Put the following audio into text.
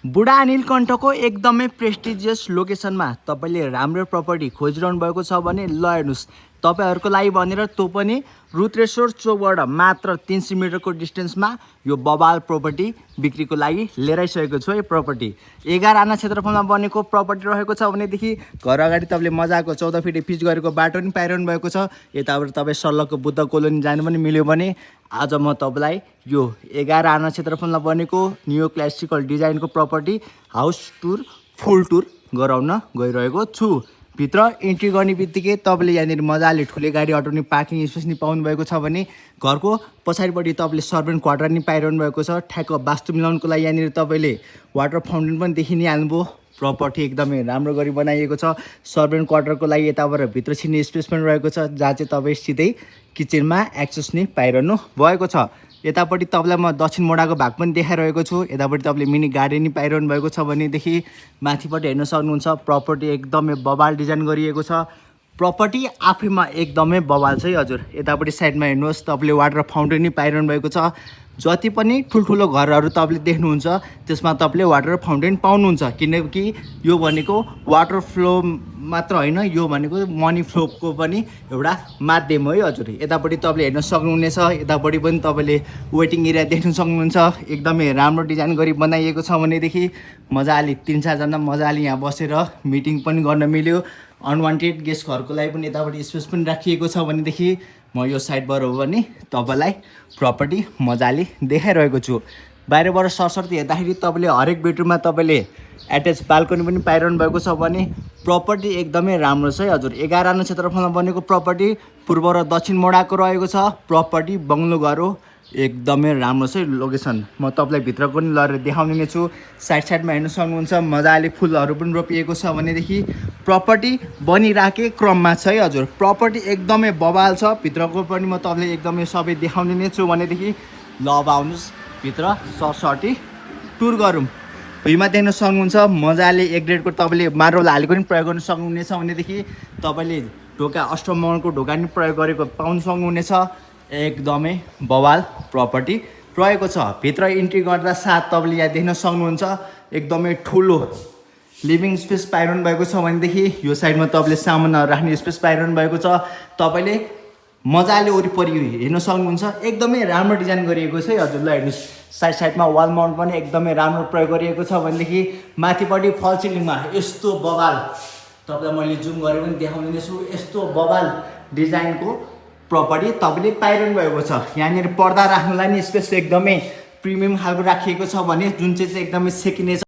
बुढा नीलकण्ठको एकदमै प्रेस्टिजियस लोकेसनमा तपाईँले राम्रो प्रपर्टी खोजिरहनु भएको छ भने ल हेर्नुहोस्, तपाईँहरूको लागि भनेर त्यो पनि रुद्रेश्वर चोकबाट मात्र 300 मिटरको डिस्टेन्समा यो बबाल प्रपर्टी बिक्रीको लागि लिएर आइसकेको छु। यो प्रपर्टी 11 आना क्षेत्रफलमा बनेको प्रपर्टी रहेको छ भनेदेखि घर अगाडि तपाईँले मजाको 14 फिट पिच गरेको बाटो पनि पाइरहनु भएको छ। यताबाट तपाईँ सल्लको बुद्ध कोलोनी जानु पनि मिल्यो भने आज म तपाईँलाई यो 11 आना क्षेत्रफलमा बनेको न्यू क्लासिकल डिजाइनको प्रपर्टी हाउस टुर फुल टुर गराउन गइरहेको छु। भित्र इन्ट्री गर्ने बित्तिकै तपाईँले यहाँनिर मजाले ठुले गाडी अटाउने पार्किङ स्पेस नि पाउनुभएको छ भने घरको पछाडिपट्टि तपाईँले सर्भेन्ट क्वार्टर नि पाइरहनु भएको छ। ठ्याक्क वास्तु मिलाउनुको लागि यहाँनिर तपाईँले वाटर फाउन्टेन पनि देखि नै हाल्नुभयो। प्रपर्टी एकदमै राम्रो गरी बनाइएको छ। सर्भेन्ट क्वार्टरको लागि यताबाट भित्र छिर्ने स्पेस पनि रहेको छ, जहाँ चाहिँ तपाईँ सिधै किचनमा एक्सेस नै पाइरहनु भएको छ। यतापट्टि तपाईँलाई म दक्षिण मोडाको भाग पनि देखाइरहेको छु। यतापट्टि तपाईँले मिनी गार्डन नि पाइरहनु भएको छ भनेदेखि माथिपट्टि हेर्न सक्नुहुन्छ। प्रपर्टी एकदमै बबाल डिजाइन गरिएको छ। प्रपर्टी आफैमा एकदमै बबाल छ है हजुर। यतापट्टि साइडमा हेर्नुहोस्, तपाईँले वाटर फाउन्टेन नि पाइरहनु भएको छ। जति पनि ठुल्ठुलो घरहरू तपाईँले देख्नुहुन्छ त्यसमा तपाईँले वाटर फाउन्टेन पाउनुहुन्छ, किनकि यो भनेको वाटर फ्लो मात्र होइन, यो भनेको मनी फ्लोको पनि एउटा माध्यम हो है हजुर। यतापट्टि तपाईँले हेर्न सक्नुहुनेछ। यतापट्टि पनि तपाईँले वेटिङ एरिया देख्न सक्नुहुन्छ। एकदमै राम्रो डिजाइन गरी बनाइएको छ भनेदेखि मजाले 3-4 जना मजाले यहाँ बसेर मिटिङ पनि गर्न मिल्यो। अनवान्टेड गेस्टहरूको लागि पनि यतापट्टि स्पेस पनि राखिएको छ भनेदेखि म यो साइडबाट हो भने तपाईँलाई प्रपर्टी मजाले देखाइरहेको छु। बाहिरबाट सरसर्ती हेर्दाखेरि तपाईँले हरेक बेडरुममा तपाईँले एट्याच बाल्कनी पनि पाइरहनु भएको छ भने प्रपर्टी एकदमै राम्रो छ है हजुर। 11 आना क्षेत्रफलमा बनेको प्रपर्टी पूर्व र दक्षिण मोडाको रहेको छ। प्रपर्टी बङ्गलो घर हो, एकदमै राम्रो छ लोकेसन। म तपाईँलाई भित्र पनि लगेर देखाउने नै छु। साइडमा हेर्न सक्नुहुन्छ मजाले फुलहरू पनि रोपिएको छ भनेदेखि प्रपर्टी बनिराखेकै क्रममा छ है हजुर। प्रपर्टी एकदमै बबाल छ। भित्रको पनि म तपाईँलाई एकदमै सबै देखाउने नै छु भनेदेखि ल अब आउनुहोस् भित्र सरसर्ती टुर गरौँ। भुइँमा देख्न सक्नुहुन्छ मजाले एक ग्रेडको तपाईँले मार्बल हालेको पनि प्रयोग गर्न सक्नुहुनेछ भनेदेखि तपाईँले ढोका अष्टमहलको ढोका पनि प्रयोग गरेको पाउन सक्नुहुनेछ। एकदमै बवाल प्रपर्टी रहेको छ। भित्र इन्ट्री गर्दा साथ तपाईँले यहाँ देख्न सक्नुहुन्छ एकदमै ठुलो लिभिङ स्पेस पाइरहनु भएको छ भनेदेखि यो साइडमा तपाईँले सामानहरू राख्ने स्पेस पाइरहनु भएको छ। तपाईँले मजाले वरिपरि हेर्न सक्नुहुन्छ। एकदमै राम्रो डिजाइन गरिएको छ है हजुर। ल हेर्नुहोस्, साइडमा वाल माउन्ट पनि एकदमै राम्रो प्रयोग गरिएको छ भनेदेखि माथिपट्टि फल सिलिङमा यस्तो बवाल तपाईँलाई मैले जुम गरेर पनि देखाउने नै छु। यस्तो बवाल डिजाइनको प्रपर्टी तपाईँले पाइरहनु भएको छ। यहाँनिर पर्दा राख्नुलाई नि स्पेस एकदमै प्रिमियम खालको राखिएको छ भने जुन चाहिँ एकदमै सेकिने छ।